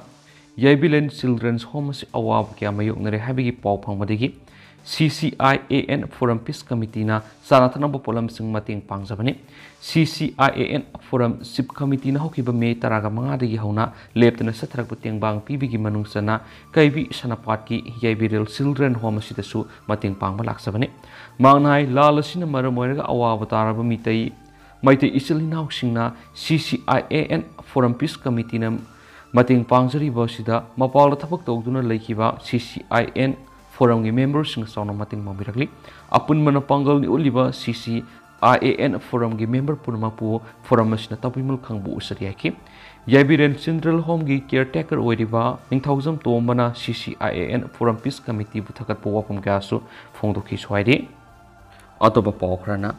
ꯌꯥꯏꯕꯤꯔꯦꯜ Children's Home ꯑꯁꯤ ꯑꯋꯥꯕ ꯀꯌꯥ ꯃꯥꯌꯣꯛꯅꯔꯦ ꯍꯥꯏꯕꯒꯤ ꯄꯥꯎ ꯐꯪꯕꯗꯒꯤ CCIAN Forum Peace Committeeꯅ ꯆꯥꯅ ꯊꯛꯅꯕ ꯄꯣꯠꯂꯝꯁꯤꯡ ꯃꯇꯦꯡ ꯄꯥꯡꯖꯕꯅꯤ꯫ CCIAN Forum Chief Committeeꯅ ꯍꯧꯈꯤꯕ ꯃꯦ ꯇꯔꯥꯃꯉꯥꯗꯒꯤ ꯍꯧꯅ ꯂꯦꯞꯇꯅ ꯆꯠꯊꯔꯛꯄ ꯇꯦꯡꯕꯥꯡ ꯄꯤꯕꯒꯤ ꯃꯅꯨꯡ ꯆꯟꯅ ꯀꯩꯕꯤ ꯁꯅꯥꯄꯥꯠꯀꯤ ꯌꯥꯏꯕꯤꯔꯦꯜ Children Home ꯑꯁꯤꯗꯁꯨ ꯃꯇꯦꯡ ꯄꯥꯡꯕ ꯂꯥꯛꯆꯕꯅꯤ꯫ ꯃꯍꯥꯛꯅ ꯍꯥꯏ, ꯂꯥꯜ ꯑꯁꯤꯅ ꯃꯔꯝ ꯑꯣꯏꯔꯒ ꯑꯋꯥꯕ ꯇꯥꯔꯕ ꯃꯤꯇꯩ, ꯃꯩꯇꯩ ꯏꯆꯤꯜ ꯏꯅꯥꯎꯁꯤꯡꯅ CCIAN Forum Peace Committeeꯅ ꯃꯇꯦꯡ ꯄꯥꯡꯖꯔꯤꯕ ꯑꯁꯤꯗ ꯃꯄꯥꯟꯗ ꯊꯕꯛ ꯇꯧꯗꯨꯅ ꯂꯩꯈꯤꯕ CCIAN Forumꯒꯤ memberꯁꯤꯡꯅ ꯆꯥꯎꯅ ꯃꯇꯦꯡ ꯄꯥꯡꯕꯤꯔꯛꯂꯤ꯫ ꯑꯄꯨꯟꯕꯅ ꯄꯥꯡꯒꯜꯅꯤ ꯎꯠꯂꯤꯕ CCIAN Forumꯒꯤ member ꯄꯨꯝꯅꯃꯛꯄꯨ Forum ꯑꯁꯤꯅ ꯇꯥꯕꯤꯃꯜ ꯈꯪꯕ ꯎꯠꯆꯔꯤ ꯍꯥꯏꯈꯤ꯫ ꯌꯥꯏꯕꯤꯔꯦꯜ Children Homeꯒꯤ caretaker ꯑꯣꯏꯔꯤꯕ ꯅꯤꯡꯊꯧꯖꯝ ꯇꯣꯝꯕꯅ CCIAN Forum Peace Committeeꯕꯨ ꯊꯥꯒꯠꯄ ꯋꯥꯐꯝ ꯀꯌꯥꯁꯨ ꯐꯣꯡꯗꯣꯛꯈꯤꯁꯨ ꯍꯥꯏꯔꯤ꯫ ꯑꯇꯣꯞꯄ ꯄꯥꯎ ꯈꯔꯅ,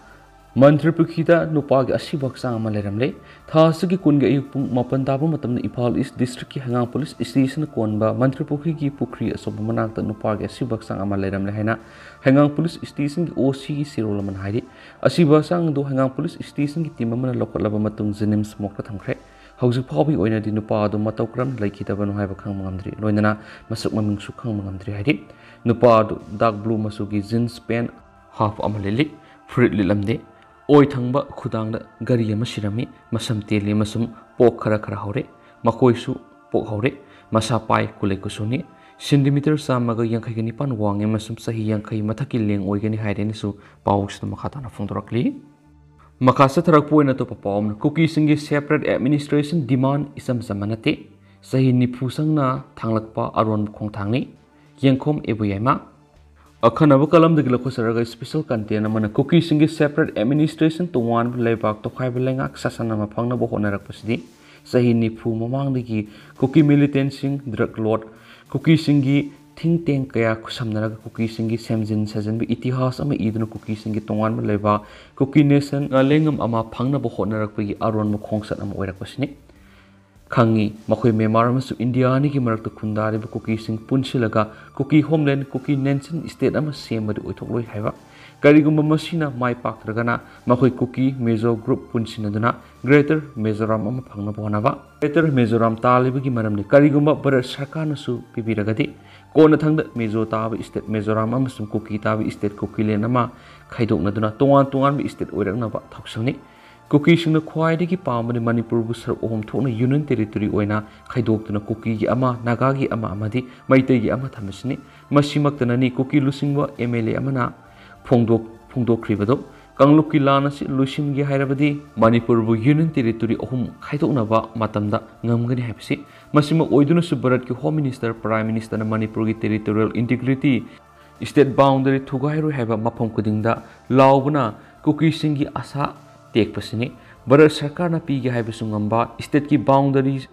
ꯃꯟꯇ꯭ꯔꯤ ꯄꯨꯈ꯭ꯔꯤꯗ ꯅꯨꯄꯥꯒꯤ ꯑꯁꯤꯕ ꯍꯛꯆꯥꯡ ꯑꯃ ꯂꯩꯔꯝꯂꯦ꯫ ꯊꯥ ꯑꯁꯤꯒꯤ ꯀꯨꯟꯒꯤ ꯑꯌꯨꯛ ꯄꯨꯡ ꯃꯥꯄꯟ ꯇꯥꯕ ꯃꯇꯝꯗ ꯏꯝꯐꯥꯜ East Districtꯀꯤ ꯍꯩꯉꯥꯡ police stationꯅ ꯀꯣꯟꯕ ꯃꯟꯇ꯭ꯔꯤ ꯄꯨꯈ꯭ꯔꯤꯒꯤ ꯄꯨꯈ꯭ꯔꯤ ꯑꯆꯧꯕ ꯃꯅꯥꯛꯇ ꯅꯨꯄꯥꯒꯤ ꯑꯁꯤꯕ ꯍꯛꯆꯥꯡ ꯑꯃ ꯂꯩꯔꯝꯂꯦ ꯍꯥꯏꯅ ꯍꯩꯉꯥꯡ police stationꯒꯤ OCꯒꯤ ꯆꯦꯔꯣꯜ ꯑꯃꯅ ꯍꯥꯏꯔꯤ꯫ ꯑꯁꯤꯕ ꯍꯛꯆꯥꯡ ꯑꯗꯨ ꯍꯩꯉꯥꯡ police stationꯒꯤ team ꯑꯃꯅ ꯂꯧꯈꯠꯂꯕ ꯃꯇꯨꯡ JNIMS morgueꯇ ꯊꯝꯈ꯭ꯔꯦ꯫ ꯍꯧꯖꯤꯛ ꯐꯥꯎꯕꯒꯤ ꯑꯣꯏꯅꯗꯤ ꯅꯨꯄꯥ ꯑꯗꯨ ꯃꯇꯧ ꯀꯔꯝꯅ ꯂꯩꯈꯤꯗꯕꯅꯣ ꯍꯥꯏꯕ ꯈꯪꯕ ꯉꯝꯗ꯭ꯔꯤ꯫ ꯂꯣꯏꯅꯅ ꯃꯁꯛ ꯃꯃꯤꯡꯁꯨ ꯈꯪꯕ ꯉꯝꯗ꯭ꯔꯤ ꯍꯥꯏꯔꯤ꯫ ꯅꯨꯄꯥ ꯑꯗꯨ dark blue ꯃꯆꯨꯒꯤ jeans pant half ꯑꯃ ꯂꯤꯠꯂꯤ, ꯐꯨꯔꯤꯠ ꯂꯤꯠꯂꯝꯗꯦ꯫ ꯑꯣꯏ ꯊꯪꯕ ꯈꯨꯗꯥꯡꯗ ꯘꯔꯤ ꯑꯃ ꯁꯤꯔꯝꯃꯤ꯫ ꯃꯁꯝ ꯇꯦꯜꯂꯤ ꯑꯃꯁꯨꯡ ꯄꯣꯛ ꯈꯔ ꯈꯔ ꯍꯧꯔꯦ꯫ ꯃꯀꯣꯏꯁꯨ ꯄꯣꯛ ꯍꯧꯔꯦ꯫ ꯃꯁꯥ ꯄꯥꯏ, ꯀꯨꯂꯩ ꯀꯨꯆꯨꯅꯤ꯫ ꯁꯦꯟꯇꯤꯃꯤꯇꯔ ꯆꯥꯝꯃꯒ ꯌꯥꯡꯈꯩꯒ ꯅꯤꯄꯥꯟ ꯋꯥꯡꯉꯤ ꯑꯃꯁꯨꯡ ꯆꯍꯤ ꯌꯥꯡꯈꯩ ꯃꯊꯛꯀꯤ ꯂꯦꯡ ꯑꯣꯏꯒꯅꯤ ꯍꯥꯏꯔꯦꯅꯁꯨ ꯄꯥꯎꯁꯤꯗ ꯃꯈꯥ ꯇꯥꯅ ꯐꯣꯡꯗꯣꯔꯛꯂꯤ꯫ ꯃꯈꯥ ꯆꯠꯊꯔꯛꯄ ꯑꯣꯏꯅ ꯑꯇꯣꯞꯄ ꯄꯥꯎ ꯑꯃꯅ, ꯀꯨꯀꯤꯁꯤꯡꯒꯤ separate administration demand ꯏꯆꯝ ꯆꯝꯕ ꯅꯠꯇꯦ꯫ ꯆꯍꯤ ꯅꯤꯐꯨ ꯆꯪꯅ ꯊꯥꯡꯂꯛꯄ ꯑꯔꯣꯟꯕ ꯈꯣꯡꯊꯥꯡꯅꯤ꯫ ꯌꯦꯡꯈꯣꯝ ꯏꯕꯣꯌꯥꯏꯃ꯫ ꯑꯈꯟꯅꯕ ꯀꯂꯝꯗꯒꯤ ꯂꯧꯈꯠꯆꯔꯒ special content ꯑꯃꯅ, ꯀꯨꯀꯤꯁꯤꯡꯒꯤ separate administration, ꯇꯣꯉꯥꯟꯕ ꯂꯩꯕꯥꯛ, ꯇꯣꯈꯥꯏꯕ ꯂꯩꯉꯥꯛ ꯁꯥꯁꯟ ꯑꯃ ꯐꯪꯅꯕ ꯍꯣꯠꯅꯔꯛꯄꯁꯤꯗꯤ ꯆꯍꯤ ꯅꯤꯐꯨ ꯃꯃꯥꯡꯗꯒꯤ ꯀꯨꯀꯤ militantꯁꯤꯡ, drug lord, ꯀꯨꯀꯤꯁꯤꯡꯒꯤ think tank ꯀꯌꯥ ꯈꯨꯠꯁꯝꯅꯔꯒ ꯀꯨꯀꯤꯁꯤꯡꯒꯤ ꯁꯦꯝꯖꯤꯟ ꯁꯥꯖꯤꯟꯕ ꯏꯇꯤꯍꯥꯁ ꯑꯃ ꯏꯗꯨꯅ ꯀꯨꯀꯤꯁꯤꯡꯒꯤ ꯇꯣꯉꯥꯟꯕ ꯂꯩꯕꯥꯛ, ꯀꯨꯀꯤ nation, ꯂꯦꯡꯉꯝ ꯑꯃ ꯐꯪꯅꯕ ꯍꯣꯠꯅꯔꯛꯄꯒꯤ ꯑꯔꯣꯟꯕ ꯈꯣꯡꯆꯠ ꯑꯃ ꯑꯣꯏꯔꯛꯄꯁꯤꯅꯤ꯫ ꯈꯪꯉꯤ, ꯃꯈꯣꯏ ꯃ꯭ꯌꯥꯟꯃꯥꯔ ꯑꯃꯁꯨꯡ ꯏꯟꯗꯤꯌꯥ ꯑꯅꯤꯒꯤ ꯃꯔꯛꯇ ꯈꯨꯟꯗꯥꯔꯤꯕ ꯀꯨꯀꯤꯁꯤꯡ ꯄꯨꯟꯁꯤꯜꯂꯒ ꯀꯨꯀꯤ homeland, ꯀꯨꯀꯤ nation state ꯑꯃ ꯁꯦꯝꯕꯗꯤ ꯑꯣꯏꯊꯣꯛꯂꯣꯏ ꯍꯥꯏꯕ꯫ ꯀꯔꯤꯒꯨꯝꯕ ꯃꯁꯤꯅ ꯃꯥꯏ ꯄꯥꯛꯇ꯭ꯔꯒꯅ, ꯃꯈꯣꯏ ꯀꯨꯀꯤ ꯃꯤꯖꯣ group ꯄꯨꯟꯁꯤꯟꯅꯗꯨꯅ Greater Mizoram ꯑꯃ ꯐꯪꯅꯕ ꯍꯣꯠꯅꯕ꯫ Greater Mizoram ꯇꯥꯜꯂꯤꯕꯒꯤ ꯃꯔꯝꯗꯤ ꯀꯔꯤꯒꯨꯝꯕ ꯚꯥꯔꯠ ꯁꯔꯀꯥꯔꯅꯁꯨ ꯄꯤꯕꯤꯔꯒꯗꯤ, ꯀꯣꯟꯅꯊꯪꯗ ꯃꯤꯖꯣ ꯇꯥꯕ state ꯃꯤꯖꯣꯔꯥꯝ ꯑꯃꯁꯨꯡ ꯀꯨꯀꯤ ꯇꯥꯕ state ꯀꯨꯀꯤꯂꯦꯟ ꯑꯃ ꯈꯥꯏꯗꯣꯛꯅꯗꯨꯅ ꯇꯣꯉꯥꯟ ꯇꯣꯉꯥꯟꯕ state ꯑꯣꯏꯔꯛꯅꯕ ꯊꯧꯁꯤꯜꯅꯤ꯫ ꯀꯨꯀꯤꯁꯤꯡꯅ ꯈ꯭ꯋꯥꯏꯗꯒꯤ ꯄꯥꯝꯕꯗꯤ ꯃꯅꯤꯄꯨꯔꯕꯨ ꯁꯔꯨꯛ ꯑꯍꯨꯝ ꯊꯣꯛꯅ union territory ꯑꯣꯏꯅ ꯈꯥꯏꯗꯣꯛꯇꯨꯅ ꯀꯨꯀꯤꯒꯤ ꯑꯃ, ꯅꯥꯒꯥꯒꯤ ꯑꯃ ꯑꯃꯗꯤ ꯃꯩꯇꯩꯒꯤ ꯑꯃ ꯊꯝꯕꯁꯤꯅꯤ꯫ ꯃꯁꯤꯃꯛꯇꯅꯅꯤ ꯀꯨꯀꯤ ꯂꯨꯆꯤꯡꯕ MLA ꯑꯃꯅ ꯐꯣꯡꯗꯣꯛ-, ꯐꯣꯡꯗꯣꯛꯈ꯭ꯔꯤꯕꯗꯨ꯫ ꯀꯥꯡꯂꯨꯞꯀꯤ ꯂꯥꯟ ꯑꯁꯤ ꯂꯣꯏꯁꯤꯟꯒꯦ ꯍꯥꯏꯔꯕꯗꯤ ꯃꯅꯤꯄꯨꯔꯕꯨ union territory ꯑꯍꯨꯝ ꯈꯥꯏꯗꯣꯛꯅꯕ ꯃꯇꯝꯗ ꯉꯝꯒꯅꯤ ꯍꯥꯏꯕꯁꯤ꯫ ꯃꯁꯤꯃꯛ ꯑꯣꯏꯗꯨꯅꯁꯨ ꯚꯥꯔꯠꯀꯤ Home Minister, Prime Ministerꯅ ꯃꯅꯤꯄꯨꯔꯒꯤ territorial integrity, state boundary ꯊꯨꯒꯥꯏꯔꯣꯏ ꯍꯥꯏꯕ ꯃꯐꯝ ꯈꯨꯗꯤꯡꯗ ꯂꯥꯎꯕꯅ ꯀꯨꯀꯤꯁꯤꯡꯒꯤ ꯑꯁꯥ ꯇꯦꯛꯄꯁꯤꯅꯤ꯫ ꯚꯥꯔꯠ ꯁꯔꯀꯥꯔꯅ ꯄꯤꯒꯦ ꯍꯥꯏꯕꯁꯨ ꯉꯝꯕ, stateꯀꯤ boundary,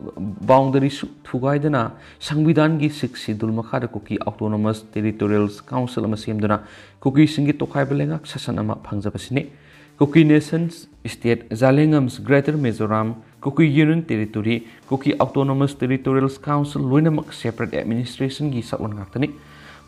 boundaryꯁꯨ ꯊꯨꯒꯥꯏꯗꯅ ꯁꯪꯕꯤꯙꯥꯟꯒꯤ Sixth Schedule ꯃꯈꯥꯗ ꯀꯨꯀꯤ Autonomous Territorial Council ꯑꯃ ꯁꯦꯝꯗꯨꯅ ꯀꯨꯀꯤꯁꯤꯡꯒꯤ ꯇꯣꯈꯥꯏꯕ ꯂꯩꯉꯥꯛ ꯁꯥꯁꯟ ꯑꯃ ꯐꯪꯖꯕꯁꯤꯅꯤ꯫ ꯀꯨꯀꯤ nation state, ꯖꯥꯂꯦꯡꯉꯝꯁ, Greater Mizoram, ꯀꯨꯀꯤ Union Territory, ꯀꯨꯀꯤ Autonomous Territorial Council ꯂꯣꯏꯅꯃꯛ separate administrationꯒꯤ ꯁꯛꯂꯣꯟ ꯉꯥꯛꯇꯅꯤ꯫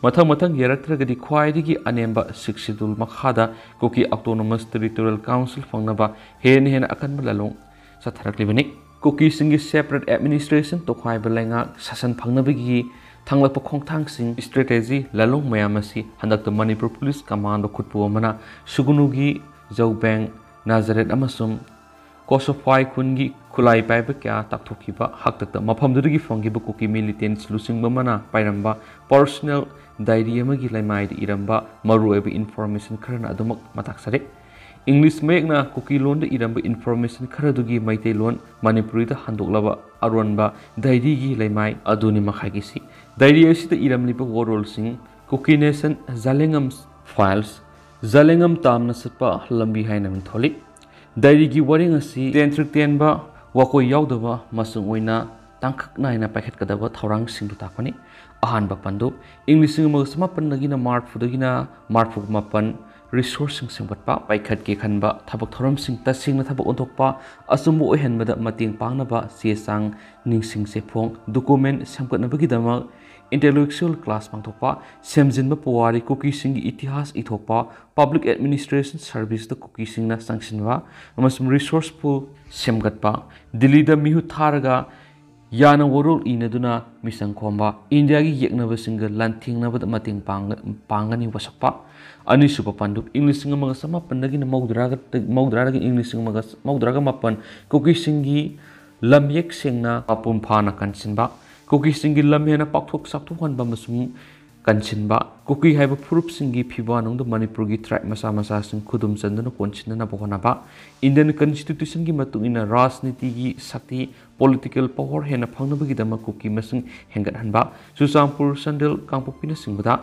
ꯃꯊꯪ ꯃꯊꯪ ꯌꯥꯔꯛꯇ꯭ꯔꯒꯗꯤ ꯈ꯭ꯋꯥꯏꯗꯒꯤ ꯑꯅꯦꯝꯕ Sixth Schedule ꯃꯈꯥꯗ ꯀꯨꯀꯤ Autonomous Territorial Council ꯐꯪꯅꯕ ꯍꯦꯟꯅ ꯍꯦꯟꯅ ꯑꯀꯟꯕ ꯂꯥꯂꯣꯡ ꯆꯠꯊꯔꯛꯂꯤꯕꯅꯤ꯫ ꯀꯨꯀꯤꯁꯤꯡꯒꯤ separate administration, ꯇꯣꯈꯥꯏꯕ ꯂꯩꯉꯥꯛ ꯁꯥꯁꯟ ꯐꯪꯅꯕꯒꯤ ꯊꯥꯡꯂꯛꯄ ꯈꯣꯡꯊꯥꯡꯁꯤꯡ, strategy, ꯂꯥꯂꯣꯡ ꯃꯌꯥꯝ ꯑꯁꯤ ꯍꯟꯗꯛꯇ ꯃꯅꯤꯄꯨꯔ ꯄꯨꯂꯤꯁ ꯀꯃꯥꯟꯗꯣ ꯈꯨꯠꯄꯨ ꯑꯃꯅ ꯁꯨꯒꯅꯨꯒꯤ ꯖꯧꯕꯦꯡ, ꯅꯥꯖꯔꯦꯠ ꯑꯃꯁꯨꯡ ꯀꯣꯁꯣꯐꯥꯏ ꯈꯨꯟꯒꯤ ꯈꯨꯠꯂꯥꯏ ꯄꯥꯏꯕ ꯀꯌꯥ ꯇꯥꯛꯊꯣꯛꯈꯤꯕ ꯍꯥꯛꯇꯛꯇ ꯃꯐꯝꯗꯨꯗꯒꯤ ꯐꯪꯈꯤꯕ ꯀꯨꯀꯤ militants ꯂꯨꯆꯤꯡꯕ ꯑꯃꯅ ꯄꯥꯏꯔꯝꯕ personal diary ꯑꯃꯒꯤ ꯂꯩꯃꯥꯏꯗ ꯏꯔꯝꯕ ꯃꯔꯨꯑꯣꯏꯕ information ꯈꯔꯅ ꯑꯗꯨꯃꯛ ꯃꯇꯥꯛꯆꯔꯦ꯫ English ꯃꯌꯦꯛꯅ ꯀꯨꯀꯤ ꯂꯣꯟꯗ ꯏꯔꯝꯕ information ꯈꯔꯗꯨꯒꯤ ꯃꯩꯇꯩꯂꯣꯟ ꯃꯅꯤꯄꯨꯔꯤꯗ ꯍꯟꯗꯣꯛꯂꯕ ꯑꯔꯣꯟꯕ diaryꯒꯤ ꯂꯩꯃꯥꯏ ꯑꯗꯨꯅꯤ ꯃꯈꯥꯒꯤꯁꯤ꯫ Diary ꯑꯁꯤꯗ ꯏꯔꯝꯂꯤꯕ ꯋꯥꯔꯣꯜꯁꯤꯡ ꯀꯨꯀꯤ Nation ꯖꯂꯦꯡꯉꯝ files, ꯖꯂꯦꯡꯉꯝ ꯇꯥꯝꯅ ꯆꯠꯄ ꯂꯝꯕꯤ ꯍꯥꯏꯅ ꯃꯤꯡꯊꯣꯜꯂꯤ꯫ Diaryꯒꯤ ꯋꯥꯔꯦꯡ ꯑꯁꯤ ꯇꯦꯟꯊ꯭ꯔꯤꯛ ꯇꯦꯟꯕ, ꯋꯥꯀꯣꯏ ꯌꯥꯎꯗꯕ, ꯃꯁꯤꯡ ꯑꯣꯏꯅ ꯇꯥꯡꯀꯛ ꯅꯥꯏꯅ ꯄꯥꯏꯈꯠꯀꯗꯕ ꯊꯧꯔꯥꯡꯁꯤꯡꯗꯨ ꯇꯥꯛꯄꯅꯤ꯫ ꯑꯍꯥꯟꯕ ꯄꯟꯗꯨꯞ, ꯏꯪ ꯂꯤꯁꯤꯡ ꯑꯃꯒ ꯆꯃꯥꯄꯟꯗꯒꯤꯅ ꯃꯔꯐꯨꯗꯒꯤꯅ ꯃꯔꯐꯨ ꯃꯥꯄꯟ, resourceꯁꯤꯡ ꯁꯦꯝꯒꯠꯄ, ꯄꯥꯏꯈꯠꯀꯦ ꯈꯟꯕ ꯊꯕꯛ ꯊꯧꯔꯝꯁꯤꯡ ꯇꯁꯦꯡꯅ ꯊꯕꯛ ꯑꯣꯟꯊꯣꯛꯄ, ꯑꯆꯨꯝꯕ ꯑꯣꯏꯍꯟꯕꯗ ꯃꯇꯦꯡ ꯄꯥꯡꯅꯕ ꯆꯦ ꯆꯥꯡ, ꯅꯤꯡꯁꯤꯡ ꯆꯦꯐꯣꯡ, document ꯁꯦꯝꯒꯠꯅꯕꯒꯤꯗꯃꯛ intellectual class ꯄꯥꯡꯊꯣꯛꯄ, ꯁꯦꯝꯖꯤꯟꯕ ꯄꯨꯋꯥꯔꯤ, ꯀꯨꯀꯤꯁꯤꯡꯒꯤ ꯏꯇꯤꯍꯥꯁ ꯏꯊꯣꯛꯄ, public administration serviceꯇ ꯀꯨꯀꯤꯁꯤꯡꯅ ꯆꯪꯁꯤꯟꯕ ꯑꯃꯁꯨꯡ resource pool ꯁꯦꯝꯒꯠꯄ, ꯗꯤꯜꯂꯤꯗ ꯃꯤꯍꯨꯠ ꯊꯥꯔꯒ ꯌꯥꯅ ꯋꯥꯔꯣꯜ ꯏꯅꯗꯨꯅ ꯃꯤꯆꯪ ꯈꯣꯝꯕ, ꯏꯟꯗꯤꯌꯥꯒꯤ ꯌꯦꯛꯅꯕꯁꯤꯡꯒ ꯂꯥꯟꯊꯦꯡꯅꯕꯗ ꯃꯇꯦꯡ ꯄꯥꯡꯒ-, ꯄꯥꯡꯒꯅꯤ ꯋꯥꯁꯛꯄ꯫ ꯑꯅꯤꯁꯨꯕ ꯄꯥꯟꯗꯨꯞ, ꯏꯪ ꯂꯤꯁꯤꯡ ꯑꯃꯒ ꯆꯃꯥꯄꯟꯗꯒꯤꯅ ꯃꯧꯗ꯭ꯔꯥꯒ, ꯃꯧꯗ꯭ꯔꯥꯗꯒꯤ ꯏꯪ ꯂꯤꯁꯤꯡ ꯑꯃꯒ ꯃꯧꯗ꯭ꯔꯥꯒ ꯃꯥꯄꯟ ꯀꯨꯀꯤꯁꯤꯡꯒꯤ ꯂꯝꯌꯦꯛ ꯁꯦꯡꯅ ꯃꯄꯨꯡ ꯐꯥꯅ ꯀꯟꯁꯤꯟꯕ, ꯀꯨꯀꯤꯁꯤꯡꯒꯤ ꯂꯝ ꯍꯦꯟꯅ ꯄꯥꯛꯊꯣꯛ ꯆꯥꯎꯊꯣꯛꯍꯟꯕ ꯑꯃꯁꯨꯡ ꯀꯟꯁꯤꯟꯕ, ꯀꯨꯀꯤ ꯍꯥꯏꯕ ꯐꯨꯔꯨꯞꯁꯤꯡꯒꯤ ꯐꯤꯕꯥꯟꯅꯨꯡꯗ ꯃꯅꯤꯄꯨꯔꯒꯤ tribe ꯃꯆꯥ ꯃꯆꯥꯁꯤꯡ ꯈꯨꯗꯨꯝ ꯆꯟꯗꯨꯅ ꯀꯣꯟꯁꯤꯟꯅꯅꯕ ꯍꯣꯠꯅꯕ, Indian Constitutionꯒꯤ ꯃꯇꯨꯡ ꯏꯟꯅ ꯔꯥꯖꯅꯤꯇꯤꯒꯤ ꯁꯛꯇꯤ, political power ꯍꯦꯟꯅ ꯐꯪꯅꯕꯒꯤꯗꯃꯛ ꯀꯨꯀꯤ ꯃꯁꯤꯡ ꯍꯦꯟꯒꯠꯍꯟꯕ, Churachandpur, Chandel, ꯀꯥꯡꯄꯣꯛꯄꯤꯅꯁꯤꯡꯕꯗ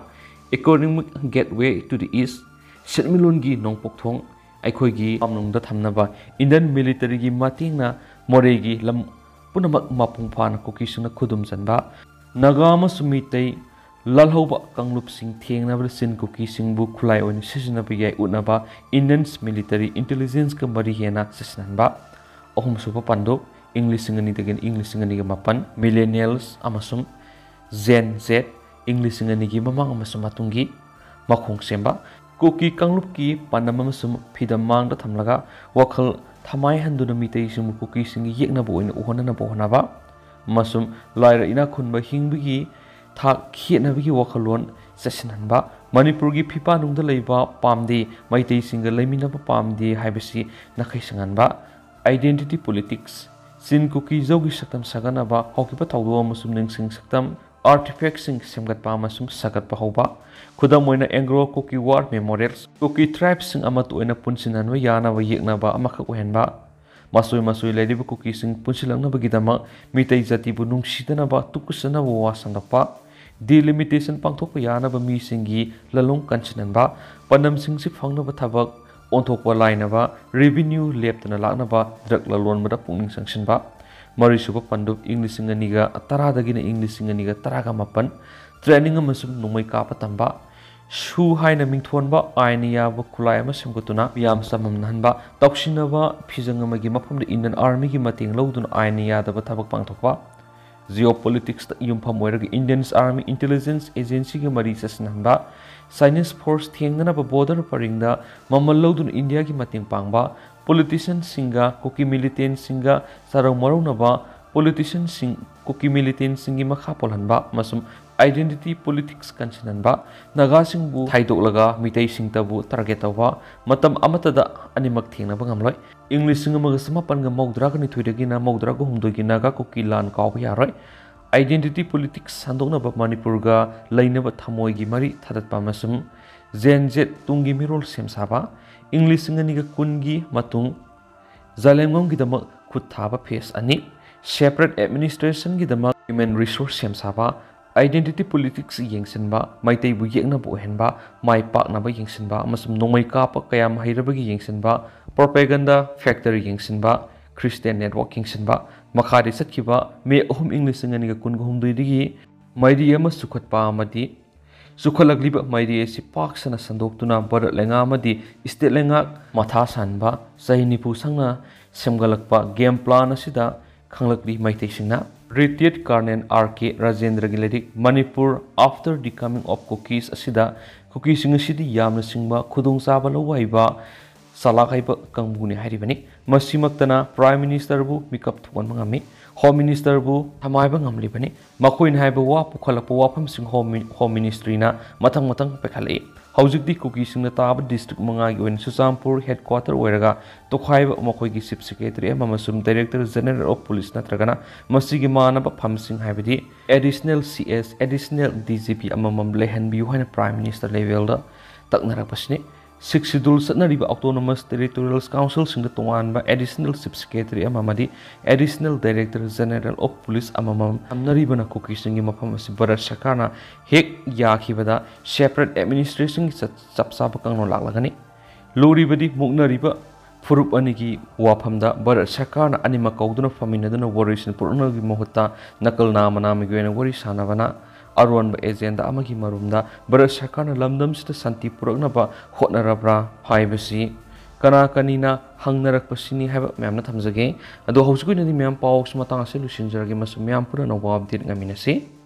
economic gateway to the East, ꯁꯦꯟꯃꯤꯠꯂꯣꯟꯒꯤ ꯅꯣꯡꯄꯣꯛ ꯊꯣꯡ, ꯑꯩꯈꯣꯏꯒꯤ ꯄꯥꯝꯅꯨꯡꯗ ꯊꯝꯅꯕ Indian militaryꯒꯤ ꯃꯇꯦꯡꯅ ꯃꯣꯔꯦꯒꯤ ꯂꯝ ꯄꯨꯝꯅꯃꯛ ꯃꯄꯨꯡ ꯐꯥꯅ ꯀꯨꯀꯤꯁꯤꯡꯅ ꯈꯨꯗꯨꯝ ꯆꯟꯕ, ꯅꯥꯒꯥ ꯑꯃꯁꯨꯡ ꯃꯤꯇꯩ ꯂꯥꯜꯍꯧꯕ ꯀꯥꯡꯂꯨꯞꯁꯤꯡ ꯊꯦꯡꯅꯕꯗ ꯆꯤꯟ ꯀꯨꯀꯤꯁꯤꯡꯕꯨ ꯈꯨꯠꯂꯥꯏ ꯑꯣꯏꯅ ꯁꯤꯖꯤꯟꯅꯕ ꯌꯥꯏ ꯎꯠꯅꯕ Indians military intelligenceꯀ ꯃꯔꯤ ꯍꯦꯟꯅ ꯆꯠꯁꯤꯟꯍꯟꯕ꯫ ꯑꯍꯨꯝꯁꯨꯕ ꯄꯥꯟꯗꯨꯞ, ꯏꯪ ꯂꯤꯁꯤꯡ ꯑꯅꯤꯗꯒꯤ ꯏꯪ ꯂꯤꯁꯤꯡ ꯑꯅꯤꯒ ꯃꯥꯄꯟ, millennials ꯑꯃꯁꯨꯡ Gen Z, ꯏꯪ ꯂꯤꯁꯤꯡ ꯑꯅꯤꯒꯤ ꯃꯃꯥꯡ ꯑꯃꯁꯨꯡ ꯃꯇꯨꯡꯒꯤ ꯃꯈꯣꯡ ꯁꯦꯝꯕ꯫ ꯀꯨꯀꯤ ꯀꯥꯡꯂꯨꯞꯀꯤ ꯄꯥꯟꯗꯝ ꯑꯃꯁꯨꯡ ꯐꯤꯗꯝ ꯃꯥꯡꯗ ꯊꯝꯂꯒ ꯋꯥꯈꯜ ꯊꯃꯥꯏ ꯍꯟꯗꯨꯅ ꯃꯤꯇꯩꯁꯤꯡꯕꯨ ꯀꯨꯀꯤꯁꯤꯡꯒꯤ ꯌꯦꯛꯅꯕ ꯑꯣꯏꯅ ꯎꯍꯟꯅꯅꯕ ꯍꯣꯠꯅꯕ ꯑꯃꯁꯨꯡ ꯂꯥꯏꯔ ꯏꯅꯥꯛ ꯈꯨꯟꯕ ꯍꯤꯡꯕꯒꯤ ꯊꯥꯛ ꯈꯦꯠꯅꯕꯒꯤ ꯋꯥꯈꯜꯂꯣꯟ ꯆꯠꯁꯤꯟꯍꯟꯕ꯫ ꯃꯅꯤꯄꯨꯔꯒꯤ ꯐꯤꯄꯥꯅꯨꯡꯗ ꯂꯩꯕ ꯄꯥꯝꯗꯦ, ꯃꯩꯇꯩꯁꯤꯡꯒ ꯂꯩꯃꯤꯟꯅꯕ ꯄꯥꯝꯗꯦ ꯍꯥꯏꯕꯁꯤ ꯅꯥꯈꯩ ꯁꯪꯍꯟꯕ꯫ Identity politics, ꯆꯤꯟ ꯀꯨꯀꯤ ꯖꯧꯒꯤ ꯁꯛꯇꯝ ꯁꯥꯒꯠꯅꯕ ꯍꯧꯈꯤꯕ ꯊꯧꯗꯣꯛ ꯑꯃꯁꯨꯡ ꯅꯤꯡꯁꯤꯡ ꯁꯛꯇꯝ, artifactꯁꯤꯡ ꯁꯦꯝꯒꯠꯄ ꯑꯃꯁꯨꯡ ꯁꯥꯒꯠꯄ ꯍꯧꯕ꯫ ꯈꯨꯗꯝ ꯑꯣꯏꯅ, Anglo Kuki War Memorials, ꯀꯨꯀꯤ tribeꯁꯤꯡ ꯑꯃꯠꯇ ꯑꯣꯏꯅ ꯄꯨꯟꯁꯤꯟꯍꯟꯕ ꯌꯥꯅꯕ ꯌꯦꯛꯅꯕ ꯑꯃꯈꯛ ꯑꯣꯏꯍꯟꯕ꯫ ꯃꯁꯣꯏ ꯃꯁꯣꯏ ꯂꯩꯔꯤꯕ ꯀꯨꯀꯤꯁꯤꯡ ꯄꯨꯟꯁꯤꯜꯂꯛꯅꯕꯒꯤꯗꯃꯛ ꯃꯤꯇꯩ ꯖꯥꯇꯤꯕꯨ ꯅꯨꯡꯁꯤꯗꯅꯕ ꯇꯨꯀꯠꯆꯅꯕ ꯋꯥ ꯁꯟꯗꯣꯛꯄ꯫ Delimitation ꯄꯥꯡꯊꯣꯛꯄ ꯌꯥꯅꯕ ꯃꯤꯁꯤꯡꯒꯤ ꯂꯂꯣꯡ ꯀꯟꯁꯤꯟꯍꯟꯕ꯫ ꯄꯥꯟꯗꯝꯁꯤꯡꯁꯤ ꯐꯪꯅꯕ ꯊꯕꯛ ꯑꯣꯟꯊꯣꯛꯄ ꯂꯥꯏꯅꯕ, revenue ꯂꯦꯞꯇꯅ ꯂꯥꯛꯅꯕ drug ꯂꯂꯣꯟꯕꯗ ꯄꯨꯛꯅꯤꯡ ꯆꯪꯁꯤꯟꯕ꯫ ꯃꯔꯤꯁꯨꯕ ꯄꯟꯗꯨꯞ, ꯏꯪ ꯂꯤꯁꯤꯡ ꯑꯅꯤꯒ ꯇꯔꯥꯗꯒꯤꯅ ꯏꯪ ꯂꯤꯁꯤꯡ ꯑꯅꯤꯒ ꯇꯔꯥꯒ ꯃꯥꯄꯟ, training ꯑꯃꯁꯨꯡ ꯅꯣꯡꯃꯩ ꯀꯥꯞꯄ ꯇꯝꯕ꯫ ꯁꯨ ꯍꯥꯏꯅ ꯃꯤꯡꯊꯣꯟꯕ ꯑꯥꯏꯟꯅ ꯌꯥꯕ ꯈꯨꯠꯂꯥꯏ ꯑꯃ ꯁꯦꯝꯒꯠꯇꯨꯅ ꯃꯤꯌꯥꯝ ꯆꯥꯡꯗꯝꯅꯍꯟꯕ꯫ ꯇꯧꯁꯤꯟꯅꯕ ꯐꯤꯖꯪ ꯑꯃꯒꯤ ꯃꯐꯝꯗ Indian Armyꯒꯤ ꯃꯇꯦꯡ ꯂꯧꯗꯨꯅ ꯑꯥꯏꯟꯅ ꯌꯥꯗꯕ ꯊꯕꯛ ꯄꯥꯡꯊꯣꯛꯄ꯫ Geopoliticsꯇ ꯌꯨꯝꯐꯝ ꯑꯣꯏꯔꯒ Indian Army Intelligence Agencyꯒ ꯃꯔꯤ ꯆꯠꯁꯤꯟꯍꯟꯕ꯫ Chinese force ꯊꯦꯡꯅꯅꯕ border ꯄꯔꯤꯡꯗ ꯃꯃꯜ ꯂꯧꯗꯨꯅ ꯏꯟꯗꯤꯌꯥꯒꯤ ꯃꯇꯦꯡ ꯄꯥꯡꯕ꯫ Politicianꯁꯤꯡꯒ ꯀꯨꯀꯤ militantꯁꯤꯡꯒ ꯆꯥꯔꯧ ꯃꯔꯧꯅꯕ꯫ Politicianꯁꯤꯡ ꯀꯨꯀꯤ militantꯁꯤꯡꯒꯤ ꯃꯈꯥ ꯄꯣꯜꯍꯟꯕ ꯑꯃꯁꯨꯡ identity politics ꯀꯟꯁꯤꯟꯍꯟꯕ꯫ ꯅꯥꯒꯥꯁꯤꯡꯕꯨ ꯈꯥꯏꯗꯣꯛꯂꯒ ꯃꯤꯇꯩꯁꯤꯡꯇꯕꯨ target ꯇꯧꯕ꯫ ꯃꯇꯝ ꯑꯃꯠꯇꯗ ꯑꯅꯤꯃꯛ ꯊꯦꯡꯅꯕ ꯉꯝꯂꯣꯏ꯫ ꯏꯪ ꯂꯤꯁꯤꯡ ꯑꯃꯒ ꯆꯃꯥꯄꯟꯒ ꯃꯧꯗ꯭ꯔꯥꯒ ꯅꯤꯊꯣꯏꯗꯒꯤꯅ ꯃꯧꯗ꯭ꯔꯥꯒ ꯍꯨꯝꯗꯣꯏꯒꯤ ꯅꯥꯒꯥ ꯀꯨꯀꯤ ꯂꯥꯟ ꯀꯥꯎꯕ ꯌꯥꯔꯣꯏ꯫ Identity politics ꯁꯟꯗꯣꯛꯅꯕ ꯃꯅꯤꯄꯨꯔꯒ ꯂꯩꯅꯕ ꯊꯃꯣꯏꯒꯤ ꯃꯔꯤ ꯊꯥꯗꯠꯄ ꯑꯃꯁꯨꯡ Gen Z ꯇꯨꯡꯒꯤ ꯃꯤꯔꯣꯜ ꯁꯦꯝ ꯁꯥꯕ꯫ ꯏꯪ ꯂꯤꯁꯤꯡ ꯑꯅꯤꯒ ꯀꯨꯟꯒꯤ ꯃꯇꯨꯡ ꯖꯥꯂꯦꯝꯉꯝꯒꯤꯗꯃꯛ ꯈꯨꯠ ꯊꯥꯕ phase ꯑꯅꯤ꯫ Separate administrationꯒꯤꯗamꯛ human resource ꯁꯦꯝ ꯁꯥꯕ꯫ Identity politics ꯌꯦꯡꯁꯤꯟꯕ, ꯃꯩꯇꯩꯕꯨ ꯌꯦꯛꯅꯕ ꯑꯣꯏꯍꯟꯕ, ꯃꯥꯏ ꯄꯥꯛꯅꯕ ꯌꯦꯡꯁꯤꯟꯕ ꯑꯃꯁꯨꯡ ꯅꯣꯡꯃꯩ ꯀꯥꯞꯄ ꯀꯌꯥꯝ ꯍꯩꯔꯕꯒꯦ ꯌꯦꯡꯁꯤꯟꯕ꯫ Propaganda factory ꯌꯦꯡꯁꯤꯟꯕ, Christian network ꯌꯦꯡꯁꯤꯟꯕ꯫ ꯃꯈꯥꯗꯤ ꯆꯠꯈꯤꯕ ꯃꯦ ꯑꯍꯨꯝ ꯏꯪ ꯂꯤꯁꯤꯡ ꯑꯅꯤꯒ ꯀꯨꯟꯒ ꯍꯨꯝꯗꯣꯏꯗꯒꯤ ꯃꯩꯔꯤ ꯑꯃ ꯆꯨꯈꯠꯄ ꯑꯃꯗꯤ ꯆꯨꯈꯠꯂꯛꯂꯤꯕ ꯃꯩꯔꯤ ꯑꯁꯤ ꯄꯥꯛ ꯁꯟꯅ ꯁꯟꯗꯣꯛꯇꯨꯅ ꯚꯥꯔꯠ ꯂꯩꯉꯥꯛ ꯑꯃꯗꯤ state ꯂꯩꯉꯥꯛ ꯃꯊꯥ ꯁꯥꯍꯟꯕ꯫ ꯆꯍꯤ ꯅꯤꯐꯨ ꯁꯪꯅ ꯁꯦꯝꯒꯠꯂꯛꯄ game plan ꯑꯁꯤꯗ ꯈꯪꯂꯛꯂꯤ ꯃꯩꯇꯩꯁꯤꯡꯅ꯫ Retired Colonel R K ꯔꯥꯖꯦꯟꯗ꯭ꯔꯒꯤ ꯂꯥꯏꯔꯤꯛ Manipur After the Coming of Kukis ꯑꯁꯤꯗ ꯀꯨꯀꯤꯁꯤꯡ ꯑꯁꯤꯗꯤ ꯌꯥꯝꯅ ꯁꯤꯡꯕ, ꯈꯨꯗꯣꯡꯆꯥꯕ ꯂꯧꯕ ꯍꯩꯕ, ꯆꯂꯥꯛ ꯍꯩꯕ ꯀꯥꯡꯕꯨꯅꯤ ꯍꯥꯏꯔꯤꯕꯅꯤ꯫ ꯃꯁꯤꯃꯛꯇꯅ Prime Ministerꯕꯨ ꯃꯤꯀꯞ ꯊꯣꯛꯍꯟꯕ ꯉꯝꯃꯤ, Home Ministerꯕꯨ ꯊꯃꯥꯏꯕ ꯉꯝꯂꯤꯕꯅꯤ꯫ ꯃꯈꯣꯏꯅ ꯍꯥꯏꯕ ꯋꯥ ꯄꯨꯈꯠꯂꯛꯄ ꯋꯥꯐꯝꯁꯤꯡ Home Mi-, Home Ministryꯅ ꯃꯊꯪ ꯃꯊꯪ ꯄꯥꯏꯈꯠꯂꯛꯏ꯫ ꯍꯧꯖꯤꯛꯇꯤ ꯀꯨꯀꯤꯁꯤꯡꯅ ꯇꯥꯕ district ꯃꯉꯥꯒꯤ ꯑꯣꯏꯅ ꯆꯨꯔꯆꯥꯟꯄꯨꯔ headquarter ꯑꯣꯏꯔꯒ ꯇꯣꯈꯥꯏꯕ ꯃꯈꯣꯏꯒꯤ Chief Secretary ꯑꯃ ꯑꯃꯁꯨꯡ Director General of Police ꯅꯠꯇ꯭ꯔꯒꯅ ꯃꯁꯤꯒꯤ ꯃꯥꯟꯅꯕ ꯐꯝꯁꯤꯡ ꯍꯥꯏꯕꯗꯤ Additional CS, Additional DGP ꯑꯃꯃꯝ ꯂꯩꯍꯟꯕꯤꯌꯨ ꯍꯥꯏꯅ Prime Minister levelꯗ ꯇꯛꯅꯔꯛꯄꯁꯤꯅꯤ꯫ Sixth Schedule ꯆꯠꯅꯔꯤꯕ Autonomous Territorial Councilꯁꯤꯡꯗ ꯇꯣꯉꯥꯟꯕ Additional Chief Secretary ꯑꯃ ꯑꯃꯗꯤ Additional Director General of Police ꯑꯃꯃꯝ ꯊꯝꯅꯔꯤꯕꯅ ꯀꯨꯀꯤꯁꯤꯡꯒꯤ ꯃꯐꯝ ꯑꯁꯤ ꯚꯥꯔꯠ ꯁꯔꯀꯥꯔꯅ ꯍꯦꯛ ꯌꯥꯈꯤꯕꯗ separate administrationꯒꯤ ꯆꯠ-, ꯆꯞ ꯆꯥꯕ ꯀꯥꯡꯂꯣꯟ ꯂꯥꯛꯂꯒꯅꯤ꯫ ꯂꯨꯔꯤꯕꯗꯤ ꯃꯨꯛꯅꯔꯤꯕ ꯐꯨꯔꯨꯞ ꯑꯅꯤꯒꯤ ꯋꯥꯐꯝꯗ ꯚꯥꯔꯠ ꯁꯔꯀꯥꯔꯅ ꯑꯅꯤꯃꯛ ꯀꯧꯗꯨꯅ ꯐꯝꯃꯤꯟꯅꯗꯨꯅ ꯋꯥꯔꯣꯏꯁꯤꯟ ꯄꯨꯔꯛꯅꯕꯒꯤ ꯃꯍꯨꯠꯇ ꯅꯀꯜ ꯅꯥꯝꯃ ꯅꯥꯝꯃꯒꯤ ꯑꯣꯏꯅ ꯋꯥꯔꯤ ꯁꯥꯟꯅꯕꯅ ꯑꯔꯣꯟꯕ agenda ꯑꯃꯒꯤ ꯃꯔꯨꯝꯗ ꯚꯥꯔꯠ ꯁꯔꯀꯥꯔꯅ ꯂꯝꯗꯝꯁꯤꯗ ꯁꯥꯟꯇꯤ ꯄꯨꯔꯛꯅꯕ ꯍꯣꯠꯅꯔꯕ꯭ꯔꯥ ꯍꯥꯏꯕꯁꯤ ꯀꯅꯥ ꯀꯅꯤꯅ ꯍꯪꯅꯔꯛꯄꯁꯤꯅꯤ ꯍꯥꯏꯕ ꯃꯌꯥꯝꯅ ꯊꯝꯖꯒꯦ꯫ ꯑꯗꯣ ꯍꯧꯖꯤꯛꯀꯤ ꯑꯣꯏꯅꯗꯤ ꯃꯌꯥꯝ ꯄꯥꯎꯁꯤ ꯃꯇꯥꯡ ꯑꯁꯤ ꯂꯣꯏꯁꯤꯟꯖꯔꯒꯦ, ꯃꯁꯤ ꯃꯌꯥꯝ ꯄꯨꯟꯅ ꯑꯅꯧꯕ update ꯉꯥꯏꯃꯤꯟꯅꯁꯤ꯫